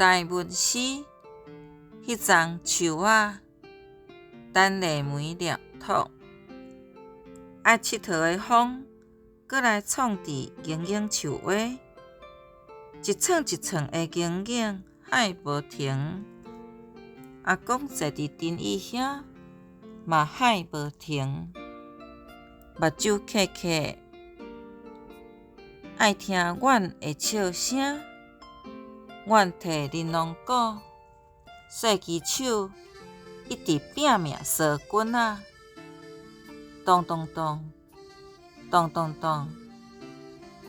台文詩，彼欉樹仔，等麗梅尿吐，愛𨑨迌的風，閣來創佇英英樹尾，一寸一寸的英影幌無停。阿公坐佇藤椅遐，嘛幌無停，目睭瞌瞌，愛聽阮的笑聲。阮提玲瑯果，細支手一直拚命趖棍仔，咚咚咚，咚咚咚，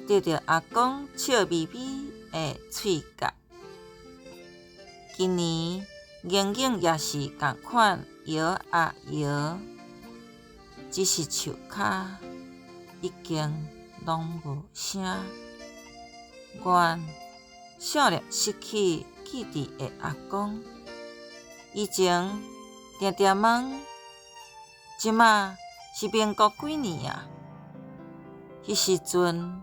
對著阿公笑眯眯的喙角。今年英英也是仝款搖啊搖，只是樹跤已經攏無聲。阮少年失去記憶的阿公，以前定定問：這馬是民國幾年啊？彼時陣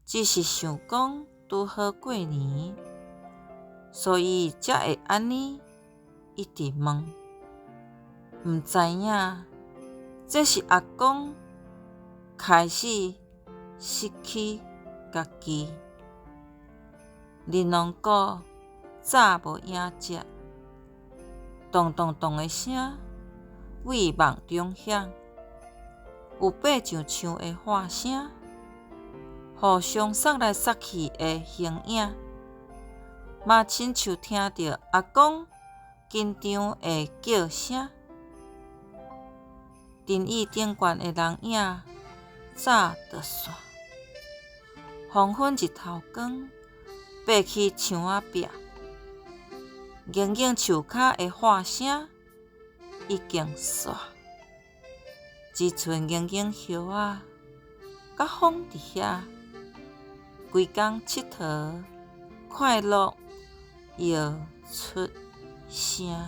只是想講拄好過年，所以才會按呢一直問。毋知影這是阿公開始失去家己。玲瑯果早無影跡，咚咚咚的聲為夢中響，有爬上牆的喊聲，互相捒來捒去的形影，嘛親像聽著阿公緊張的叫聲。藤椅頂懸的人影早就散，黃昏日頭光爬去牆仔壁，英英樹跤的喊聲已經煞，只賰英英葉仔佮風佇遐，規工𨑨迌，快樂搖出聲。